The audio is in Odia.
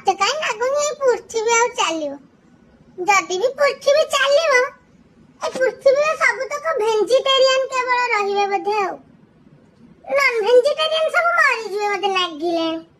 ମତେ କାହିଁ ଲାଗୁନି ଏଇ ପୃଥିବୀ ଆଉ ଚାଲିବ। ଯଦି ବି ପୃଥିବୀ ଚାଲିବ, ଏ ପୃଥିବୀର ସବୁତକ ଭେଜିଟେରିଆନ କେବଳ ରହିବେ ବୋଧେ, ଆଉ ନନ୍ ଭେଜିଟେରିଆନ ସବୁ ମରିଯିବେ ବୋଧେ ଲାଗିଲାଣି।